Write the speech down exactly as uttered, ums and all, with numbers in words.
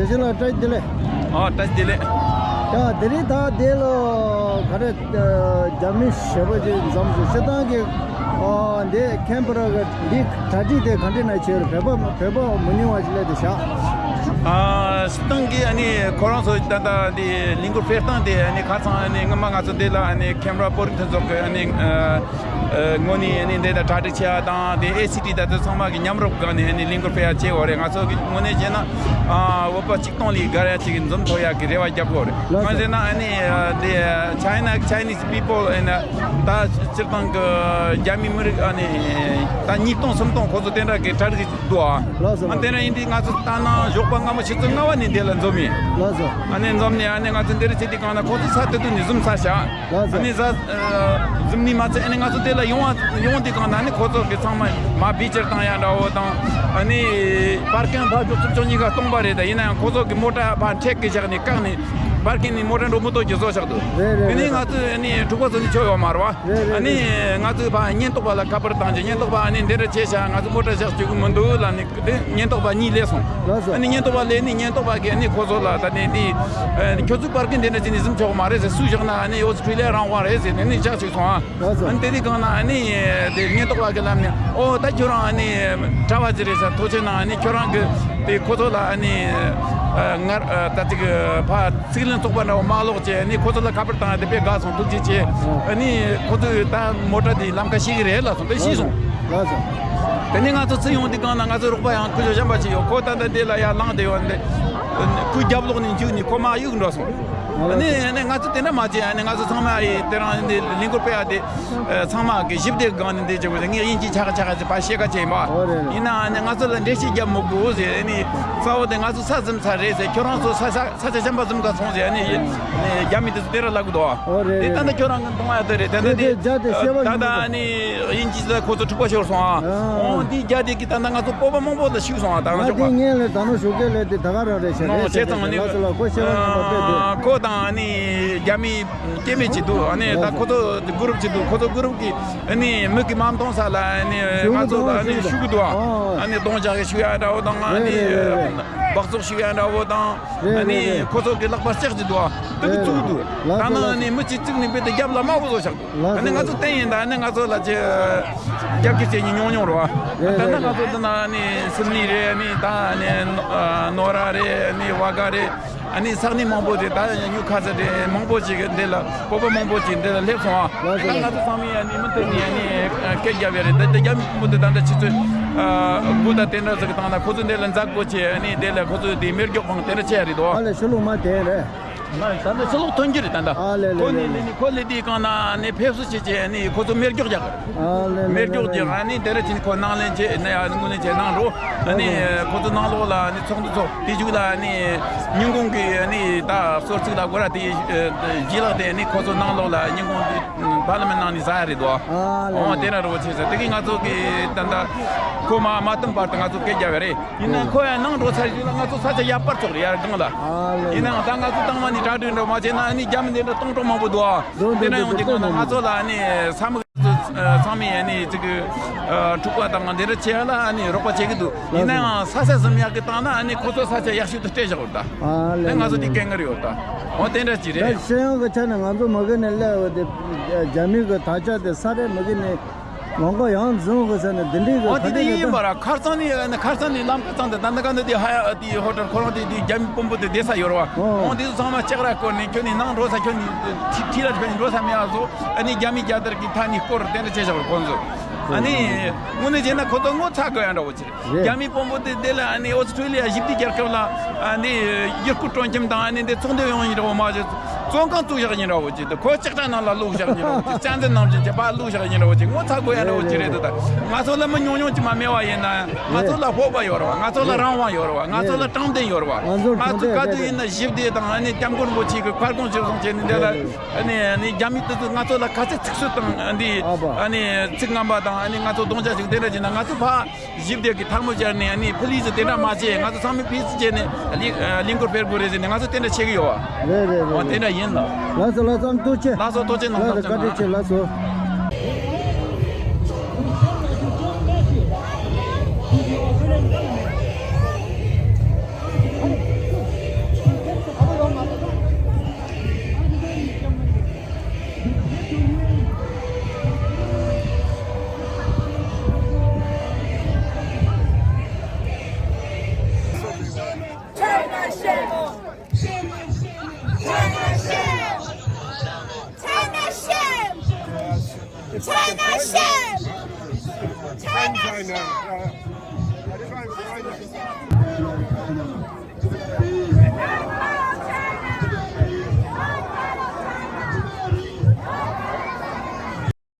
ཞིག་ལ་བཀྲ་ཤིས་བདེ་ལེགས། ཨ་བཀྲ་ཤིས་བདེ་ལེགས། ཡ་དེ་རིང་ད་དེ་ལ་ག་རེ། རྒྱ་མི་ཞེ་པོ་ཅིག་འཛོམས་སོང་། སྤྱིར་བཏང་གི་ཨ་འདི་ཁེམ་པ་ར་གི་འདི་གྲ་སྒྲིག་དེ་ག་འདྲ་ན་བྱས་རེད། བོད་པ་བོད་པ་མི་ཉུང་བ་ཞིག་སླེབས་ཏེ་བཞག་ཨ་སྤྱིར་བཏང་གི་ཨ་ནི་ཁོ་རང་ཚོ་ད་ལྟ་འདི་གླིང་སྐོར་སྤེལ་སྟངས་དེ་ཨ་ནི་ཁ་སང་ཨ་ནི་སྔོན་མ་ང་ཚོ་འདི་ལ་ཨ་ནི་ཁེམ་ར་པོ་རིག་མཐུན་ཚོགས་ཀྱི་ཨ་ནི་ཨ། ཨ་དངོས་གནས་ཨ་ནི་འདི་ལ་གྲ་སྒྲིག་བྱས་པ་དང་དེ་ཨེ་སི་ཊི་ད་ཚོ་ཚང་མ་གི་མཉམ་རུབ་སྒང་ནས་ཨ་ནི་གླིང་སྐོར་སྤེལ་ཡ་བྱས་ཡོད་རེད། ང་ཚོ་གི་དངོས་གནས་བྱས་ན་ཨ་བོད་པ་ཆིག་སྟོང་ལས་བརྒལ་ཡ་ཅིག་གི་འཛོམས་ཐུབ་ཡ་གི་རེ་བ་རྒྱབ་ཡོད་རེད། ལགས་སོ། ང་བྱས་ན་ཨ་ནི་ཨ་དེ་China Chinese people ཨ་ནི་ད་སྤྱིར་བཏང་གི་རྒྱ་མི་མི་རིགས་ཨ་ནི་ད་ཉིས་སྟོང་སུམ་སྟོང་ཁོ་ཚོ་དེ་འདྲ་གི་གྲ་སྒྲིག་འདུག་ཨ། ལགས་སོ། ཨ་དེ་འདྲ་ཡིན་དུས་ང་ཚོ་ལྟ་ན་ཞོགས་པ་སྔ་མོ་ཆུ་ཚོད་ལྔ་པ་ནས་འདི་ལ་འཛོམས་ཡིན། ལགས་སོ། ཨ་ནི་འཛོམས་ནས་ཨ་ནི་ང་ཚོ་འདིར་ཕྱིན་དུས་སྒང་ན་ཁོ་ཚོ་ས་དེ་དུས་ནས་འཛོམས་ཚར་བཞག་ལགས་སོ། ཨ་ནི་ས་ཨ་འཛོམས་ནས་མ་ཚད་ཨ་ནི་ང་ཚོ་དེ་ལ་ཡོང་བ་ཡོང་དུས་སྒང་ན་ཨ་ནི་ཁོ་ཚོ་གི་ཚང་མ་མ་བི་ཅར་བཏང་ཡ་འདྲ་བོ་དང་། ཨ་ནི་པར་ཀིང་ཕར་ཕྱོགས་ཚུར་ཕྱོགས་གཉིས་ཀ་སྟོང་པ་རེད། ད་ཡིན་ན་ཡང་ཁོ་ཚོ་གི་མོ་ཊ་ཕར་འཕྲེད་གི་བཞག་ནས་བཀག་ནས་པར་ཀིང་ནས་མོ་ཊ་འགྲོ་མི་ཐུབ་ཀྱི་བཟོ་བཞག་འདུག་རེད་རེད་དེ་ནས་རེད། ང་ཚོ་ཨ་ནི་འཁྲུག་པ་བཟོ་ནས་ཆོག་ཡོད་མ་རེད་བ། རེད་རེད། ཨ་ནི་ང་ཚོས་ཕར་ཉེན་རྟོག་པ་ལ་ཁ་པར་བཏང་རྗེས་ཉེན་རྟོག་པ་ཨ་ནི་འདི་འདྲ་བྱས་ཤག་ང་ཚོ་མོ་ཊ་བཞག་བཅུག་གི་མི་འདུག་ལབ་ནས་དེ་ཉེན་རྟོག་པ་གཉིས་སླེབས་སོང་། ལགས་སོ། ཨ་ནི་ཉེན་རྟོག་པ་སླེབས་ནས་ཉེན་རྟོག་པ་གིས་ཨ་ནི་ཁོ་ཚོ་ལ་ད་ནི་འདི་ཨ་ཁྱོད་ཚོ་པར་ཀིང་འདི་འདྲ་བྱས་ནས་འཛོམས་ཆོག་གི་མ་རེད་ཟེར་སུས་བཞག་ན་ཨ་ནི་ཨོ་སི་ཁྲུ་ལི་ཡ་རང་དབང་རེད་ཟེར་ནས་ནི་བཞག་བཅུག་སོང་ཨ། ལགས་སོ། ཨ་ནི་དེ་དུས་སྒང་ན་ཨ་ནི་དེ་ཉེན་རྟོག་པ་གིས་ལབ་ནས་ཨོ་ད་ཁྱོད་རང་ཨ་ནི་གྲྭ་པ་ཅིག་རེད་ཤག་ཐུགས་རྗེ་གནང་། ཨ་ནི་ཁྱོད་རང་གི་དེ་ཁོ་ཚོ་ལ་ཨ་ནི་ཨ་ངར་ཨ་ད་ཅིག་ཕ་ཚིག་ལན་བཙོག་པ་འདྲ་བོ་མ་ལོག་བྱས། ཨ་ནི་ཁོ་ཚོ་ལ་ཁ་པར་བཏང་དེ་དཔེ་དགའ་སོང་། ཐུགས་རྗེ་ཆེ། ཨ་ནི་ཁོ་ཚོས་ད་མོ་ཊ་དེ་ལམ་ཁ་ཤེས་ཀྱི་རེད་ལབ་སོང་། དེ་ཤེས་སོང་། ལགས་སོ། དེ་ནས་ང་ཚོ་ཚུར་ཡོང་དུས་སྒང་ན་ང་ཚོ་རོགས་པ་ཡང་སྐུ་ཞབས་གཞན་པ་ཅིག་ཡོད། ཁོ་ད་ལྟ་དེ་ལ་ཡར་ལངས་བསྡད་ཡོད་འདི། ཁོའི་རྒྱབ་ལོགས་ནས་འཇུས་ནས་ཁོ་མར་གཡུག་འགྲོ་སོང་། ཨ་ནི་ཨ་ནི་ང་ཚོ་དེ་འདྲ་མ་བྱེད། ཨ་ནི་ང་ཚོ་ཚང་མ་ཨེ་དེ་རང་འདི་གླིང་སྐོར་སྤེལ་ཡ་དེ་ཚང་མ་གི་ཞི་བདེ་སྒང་ནས་འདི་བྱེད་དགོས་ཟེར། ངས་དབྱིན་ཇི་ཆ་ག་ཆ་ག་ཅིག་ཕར་ཤེས་ཀ་བྱས་ཡིན་པ། ཨོ་རེད་རེད། ཡིན་ནའང་ཨ་ནི་ང་ཚོ་ལ་འགྲེལ་བཤད་རྒྱབ་མི་དགོས་ཟེར། ཨ་ནི་གཙོ་བོ་དེ་ང་ཚོ་ས་འཛོམས་ཚར་རེད་ཟེར། ཁྱོད་རང་ཚོ་ས་ས་ས་ཆ་གཞན་པ་འཛོམས་ག་སོང་ཟེར། ཨ་ནི་ཨ་ནི་རྒྱ་མི་དེ་ཚོ་དེ་འདྲ་ལབ་གི་འདུག་ཨོ་རེད་དེ་རེད་ད་ལྟ་རེད། ཁྱོད་རང་གི་མཐོང་ཡ་དེ་རེད། དེ་འདྲ་དེ་དེ་རྒྱ་དེ་བཤད་པ་ད་ཡིན་ད་ད་ཨ་ནི་དབྱིན་ཇི་ལ་ཁོ་ཚོ་འཁྲུག་པ་ཤོར་སོང་ཨ། ཨ། ཨོ་འདི་རྒྱ་དེ་གི་ད་ལྟ་ང་ཚོ་སྤོབས་པ་མང་པོ་ལ་ཤུགས་སོང་ཨ། ད་ང་ང་ཚོ་དེ་ངས་ལས་ད་ནོ་ཞུ་སྐད་ལས་དེ་ད་ག་རང་རེད་ཤག་ཨོ་རེད་བྱས་ཤག་ཙང་ཨ་ནི་ལགས་སོ་ལགས། ཁོ་བཤད་པ་ངན་པ་དཔེ་དེ། ཁོ་དང་ཨ་ནི་རྒྱ་མི་སྐྱེ་དམན་ཅིག་འདུག་ཨ་ནི་ད་ཁོ་ཚོ་གུ་རུབ་ཅིག་འདུག་ཁོ་ཚོ་གུ་རུབ་ཀྱི་ཨ་ནི་མི་གི་མ་མཐོང་ས་ལ་ཨ་ནི་ང་ཚོ་ལ་ཨ་ནི་ཤུགས་ཀྱི་འདུག་ཨ། ཨ་ནི་རྡུང་རྒྱག་གི་ཤུགས་ཡ་འདྲ་བོ་དང་ཨ་ནི་རེད་རེད་རེད། སྦགས་བཙོག་ཤུགས་ཡ་འདྲ་བོ་དང་རེད་ཨ་ནི་རེད་རེད། ཁོ་ཚོ་གི་ལག་པ་ལྕགས་ཀྱི་འདུག་ཨ། དེ་གི་བཙུགས་འདུག་ལགས་ད་སོ་ནི་ཨ་ལགས་ནི་སོ། མི་གཅིག་བཙུགས་ནི་དཔེ་དེ་རྒྱབ་ལ་དམར་པོ་བཟོ་བཞག་འདུག་ལགས་ཨ་ནི་སོ་ང་ལགས་ཚོ་སོ། བསྟན་ཡིན་ད་ཨ་ནི་ང་ཚོ་ལ་ཅི་རྒྱབ་སྐྱོར་བྱེད་མཁན་ཉུང་ཉུང་རེད་བ། རེད་ད་ལྟ་རེད་ང་ཚོ་རེད། འདི་ན་ཨ་ནི་སིད་ནི་རེད། ཨ་ནི་ད་ཨ་ནི་ནོ་ར་རེད། ཨ་ནི་ཝ་ག་རེད། ཨ་ནི་ས་གནས་མང་པོ་དེ་ད་ཉུ་ཁ་སལ་དེ་མང་པོ་ཅིག་འདི་ལ་བོད་པ་མང་པོ་ཅིག་འདི་ལ་སླེབས་སོང་ཨ། ལགས་སོ་ད་ལགས་སོ། ང་ཚོ་ཚང་མས་ཨ་ནི་མུ་མཐུད་ནས་ཨ་ནི་སྐད་རྒྱབ་ཡ་རེད། ད་ད་རྒྱ་མི་མང་པོ་དེ་ད་ལྟ་ཕྱི་ཚོད་དགུ་དང་དེ་འདྲ་ཟིག་གི་སྟེང་ན་ཁོ་ཚོ་འདི་ལ་འཛེག་དགོས་ཆེ། ཨ་ནི་འདི་ལ་ཁོ་ཚོ་དེ་མེ་སྒྱོགས་འཕངས་དེ་འདྲ་བྱས་ཡ་རེད་དོ། ཨ་ལས་ཕྱི་ལོགས་མ་དེ་རེད། ད་ལྟ་ཕྱི་ལོགས་ཐོན་གྱི་རེད་ད་ལྟ། ཨ་ལས་ལས་ཁོ་ནི་ལས་ལས། ནི་ཁོ་ལས་དེའི་སྒང་ན་ནི་ཕེབས་བསུ་བྱེད་ཆེད་ནི་ཁོ་ཚོ་མེ་སྒྱོགས་རྒྱག་གི་རེད། ཨ་ལས་ལས་མེ་སྒྱོགས་ཀྱི་ལས་ལས། ཨ་ནི་དེ་རེ་བཞིན་ཁོ་ནང་ལེན་བྱེད་ནི་ཨ་ནི་ངོས་ལེན་བྱེད་གནང་རོགས། ཨ་ནི་ཨ་ལས། ཁོ་ཚོ་ནང་ལོགས་ལ་ནི་ཚོགས་འདུ་ཚོགས་དེ་བཞུགས་ལ་ནི་ཉིན་གུང་གི་ནི་ད་གསོལ་ཚིགས་ལ་སྒོ་ར་དེ་ཨ་བཞེས་ལག་དེ་ནི་ཁོ་ཚོ་ནང་ལོགས་ལ་ཉིན་གུང་དེ་པར་ལི་མེན་ནང་ནས་ཟ་ཡ་རེད་དོ། ཨ་ལས་ཨོ་ལས། དེ་ར་རོ་ཆེ་ས་དེ་གི་ང་ཚོ་གི་ད་ད་ཁོ་མ་མ་བཏུམ་བར་དུ་ང་ཚོ་སྐད་རྒྱབ་ཡ་རེད། ཡིན་ན་ཁོ་ཡང་ནང་འགྲོ་ཚར་རྗེས་ལ་ང་ཚོ་ས་ཆ་ཡར་སྤར་ཆོག་རེད་ཡར་སྒང་ལ། ཨ་ལས། ཡིན་ནའང་ད་ང་ཚོ་ཚང་མ་ནི་གྲ་སྒྲིག་འདྲ་མ་བྱས་ན་ཨ་ནི་རྒྱ་མི་འདི་འདྲ་སྟོང་ཕྲག་མང་པོ་འདུག་ཨ། འདུག་འདི་འདྲ་འདུག་ཡོང་འདུག་དུས་སྒང་ལ་ང་ཚོ་ལ་ཨ་ནི་ས་མི་ཚང་མས་ཨ་ནི་ཅིག་འཁྲུག་པ་དང་འདི་འདྲ་བྱེད་ཡ་ལ་ཨ་ནི་རོགས་པ་བྱེད་ཀྱི་འདུག་ཡིན་ནའང་ས་ཆ་ཟིན་ཡག་གི་སྟེང་ན་ཨ་ནི་ཁོ་ཚོ་ས་ཆ་ཡག་ཤོས་དུ་སྤྲད་བཞག་ཡོད་ད། ཨ་ལས་ལས། ང་ཚོ་འདི་དཀའ་ངལ་ཡོད་ད། འོ་དེ་འདྲ་ཅིག་རེད། ད་ཤེས་ཡོན་གྱི་ཆ་ནས་ང་ཚོ་མ་གི་ནས་སླེབས་པ་དེ་རྒྱ་མི་གི་དར་ཆ་དེ་ས་རེད་མ་གི་ནས། མང་པོ་ཡང་འཛོམས་དགོས་ཟེར་ནས་འདི་འདྲའི་གི་འོ་དེ་ག་འདྲ་ཡིན་ཡིན་པ་ར་ཁ་སང་ནས་ཁ་སང་ནས་ལམ་ཁ་ཚང་དེ་ད་ནི་ག་ནི་དེ་ཧ་ཡ་དེ་ཧོ་ཊེལ་ཁོ་རང་དེ་དེ་རྒྱ་མི་དཔོན་པོ་དེ་བསྡད་ས་ཡོད་ར་བ། ཨོ་དེ་ཚོ་ཚང་མ་ལྕགས་ར་བསྐོར་ནས་ཁྱོད་ནི་ནང་འགྲོ་ས་ཁྱོད་ནི་ཁྲི་ཁྲི་ར་ཁྱོད་ནི་འགྲོ་ས་མེད་ཨ་བཟོ། ཨ་ནི་རྒྱ་མི་རྒྱལ་དར་གི་མཐའ་ནས་བསྐོར་དེ་འདྲ་བྱས་བཞག་ར་ཁོང་ཚོ། ཨ་ནི་དངོས་གནས་བྱས་ན་ཁོ་ཚོ་ངོ་ཚ་དགོས་ཡ་འདྲ་བོ་ཅིག་རེད། རྒྱ་མི་དཔོན་པོ་དེ་དེ་ལ་ཨ་ནི་ཨོ་སི་ཁྲུ་ལི་ཡ་ཞི་བདེ་རྒྱལ་ཁབ་ལ་ཨ་ནི་ཡུལ་སྐོར་སྤྲོ་འཆམ་དང་ཨ་ནི་འདི་ཚོགས་འདུ་ཡོང་ཡིན་འདྲ་བོ་མ་བྱེད། བཙོན་ཁང་བཙུགས་བཞག་ཡིན་འདྲ་བོ་ཅིག་ཁོ་ལྕགས་ཁྲ་ནང་ལ་བླུགས་བཞག་ཡིན་འདྲ་བོ་ཅིག་གཅན་གཟན་ནང་བཞིན་བྱས་པ་བླུགས་བཞག་ཡིན་འདྲ་བོ་ཅིག་ངོ་ཚ་དགོས་ཡ་འདྲ་བོ་ཅིག་རེད་འདུག་ད་ང་ཚོ་ལ་མི་ཉུང་ཉུང་ཅིག་མ་མེད་བ་ཡིན་ན་ང་ཚོ་ལ་སྤོབས་པ་ཡོད་རེད་བ། ང་ཚོ་ལ་དྲང་བདེན་ཡོད་རེད་བ། ང་ཚོ་ལ་དྲང་བདེན་ཡོད་རེད་བ། ང་ཚོ་ག་དུས་ཡིན་ན་ཞི་བདེ་དང་ཨ་ནི་སྐྱབས་མགོན་རིན་པོ་ཆེ་གི་ཁ་སྐོང་ཞིག་སོང་བྱས་ནས་འདི་ལ་ཨ་ནི་ཨ་ནི་རྒྱ་མི་དེ་ཚོ་ང་ཚོ་ལ་ག་ཚད་ཚིག་གསོད་དང་འདི་ཨ་ནི་ཚིག་ངན་པ་དང་ཨ་ནི་ང་ཚོ་རྡུང་རྒྱག་ཞིག་དེ་འདྲ་བྱས་ན་ང་ཚོ་ཕ། ཞི་བདེ་གི་ཐལ་མོ་སྦྱར་ནས་ཨ་ནི་ཕི་ལི་སི་དེ་འདྲ་མ་བྱེད། ང་ཚོ་ཚང་མས་ཕི་སི་བྱས་ནས་གླིང་གླིང་སྐོར་སྤེལ་དགོས་རེད་ཟེར་ནས་ང་ཚོ་དེ་འདྲ་བྱེད་ཀྱི་ཡོད་བ། རེད་རེད་རེད། འོ་དེ་འདྲ་ཡིན་ལ། ལགས་སོ་ལགས་སོ། ཨང་ཐུགས་རྗེ་ཆེ། ལགས་སོ་ཐུགས་རྗེ་གནང་། ལགས་སོ་བཀའ་དྲིན་ཆེ། ལགས་སོ། China shame! China shame!